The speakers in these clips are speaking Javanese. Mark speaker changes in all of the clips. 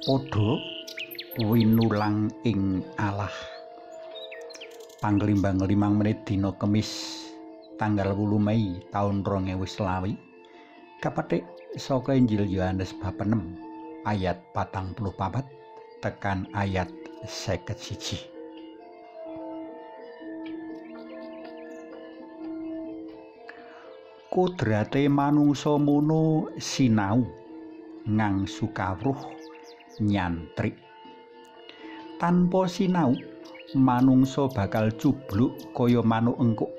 Speaker 1: Padha winulang ing Allah. Panglimbang 5 menit dina Kemis tanggal 8 Mei taun 2020 kapetik saka Injil Yohanes bab 6 ayat 44 tekan ayat 51. Kodrate manungsa mono sinau ngangsu kawruh nyantrik. Tanpa sinau manungsa bakal cubluk kaya manuk engkuk.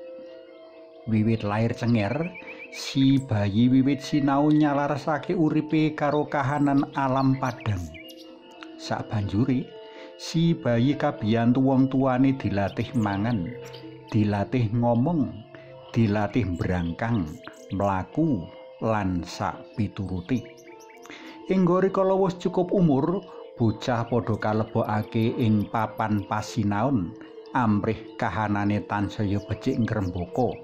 Speaker 1: Wiwit lair cenger, si bayi wiwit sinau nyalaresake uripe karo kahanan alam padhang. Sabanjure si bayi kabiyantu wong tuane dilatih mangan, dilatih ngomong, dilatih brangkang, mlaku lan sak pituruti. Ing rikala wis cukup umur, bocah padha kalebokake ing papan pasinaon amrih kahanane tansaya becik ngrembaka.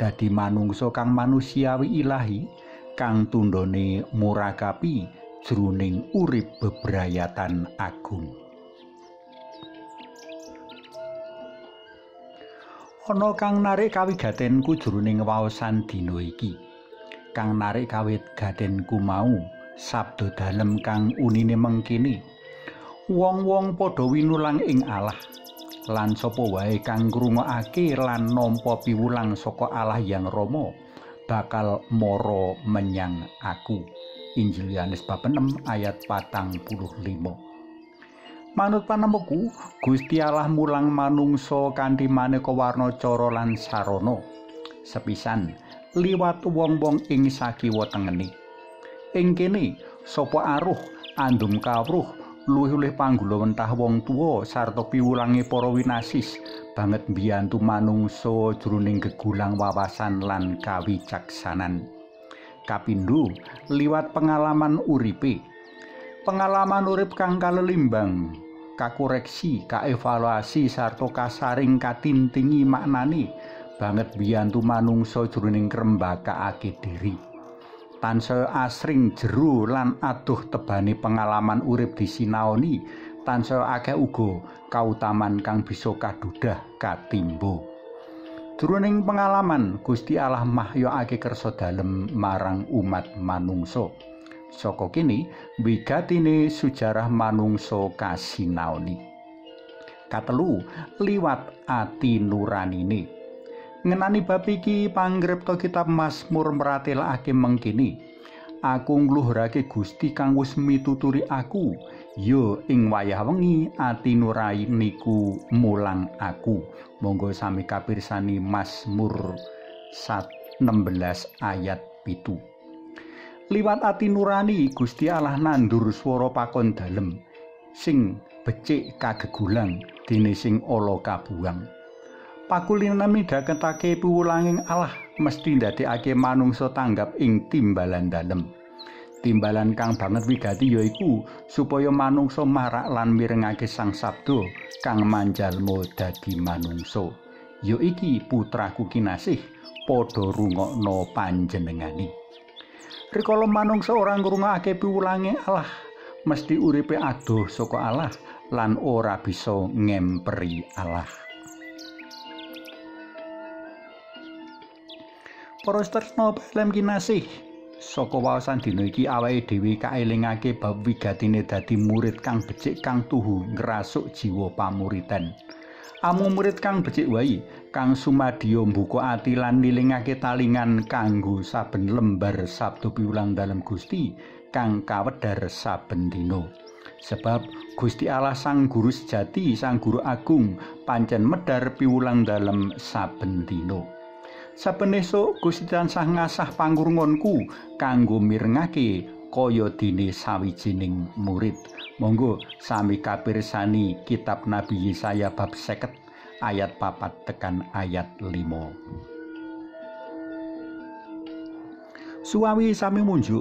Speaker 1: Dadi manungsa kang manusiawi ilahi kang tundhone murakapi jroning urip bebrayatan agung. Ana kang narik kawigatenku jroning waosan dina iki. Kang narik kawigatenku mau sabda dalem kang unine mengkene: wong-wong padha winulang ing Allah, lan sapa wae kang ngrungokake lan nampa piwulang saka Allah Yang Rama bakal mara menyang aku. Injil Yohanes bab 6 ayat 45. Manut panemuku, Gusti Allah mulang manungsa kanthi maneka warna cara lan sarana. Sepisan, liwat wong-wong ing sakiwa tengene. Ing kene sapa aruh andum kawruh luwih-luwih panggulawentah wong tuwa sarta piwulange para winasis banget mbiyantu manungsa jroning gegulang wawasan lan kawicaksanan. Kapindho, liwat pengalaman uripe. Pengalaman urip kang kalelimbang, kakoreksi, kaevaluasi sarta kasaring katintingi maknane banget mbiyantu manungsa jroning ngrembakakake diri. Tansaya asring jero lan adoh tebane pengalaman urip disinaoni, tansaya akeh uga kautaman kang bisa kadudah katimbo. Jroning pengalaman, Gusti Allah mahyokake kersa dalem marang umat manungsa. Saka kene wigatine sejarah manungsa kasinaoni. Katelu, liwat ati nuranine. Ngenani bab iki pangripta kitab Mazmur mratelakake mengkene: aku ngluhurake Gusti kang wis mituturi aku, ya ing wayah wengi ati nuraniku mulang aku. Monggo sami kapirsani Mazmur 16 ayat 7. Liwat ati nurani Gusti Allah nandur swara pakon dalem sing becik kagegulang dene sing ala kabuang. Pakulinan midhagetake piwulanging Allah mesti ndadekake manungsa tanggap ing timbalan dalem. Timbalan kang banget wigati yaiku supaya manungsa marak lan mirengake Sang Sabda kang manjalma dadi manungsa. Ya iki putraku kinasih, padha rungokno panjenengane. Rikala manungsa ora ngrungokake piwulange Allah, mesti uripe adoh saka Allah lan ora bisa ngemperi Allah. Para tresna pelem kinasih, saka waosan dina iki awake dhewe kaelingake bab wigatine dadi murid kang becik kang tuhu ngrasuk jiwa pamuritan. Amung murid kang becik wae kang sumadyo mbuka ati lan nilingake talingan kanggo saben lembar sabda piwulang dalem Gusti kang kawedhar saben dina. Sebab Gusti Allah Sang Guru sejati, Sang Guru Agung pancen medhar piwulang dalem saben dina. Saben esuk Gusti tansah ngasah pangurunganku kanggo mirengake kaya dene sawijining murid. Monggo sami kapirsani kitab Nabi Yesaya bab 50 ayat 4 tekan ayat 5. Suwawi sami munjuk.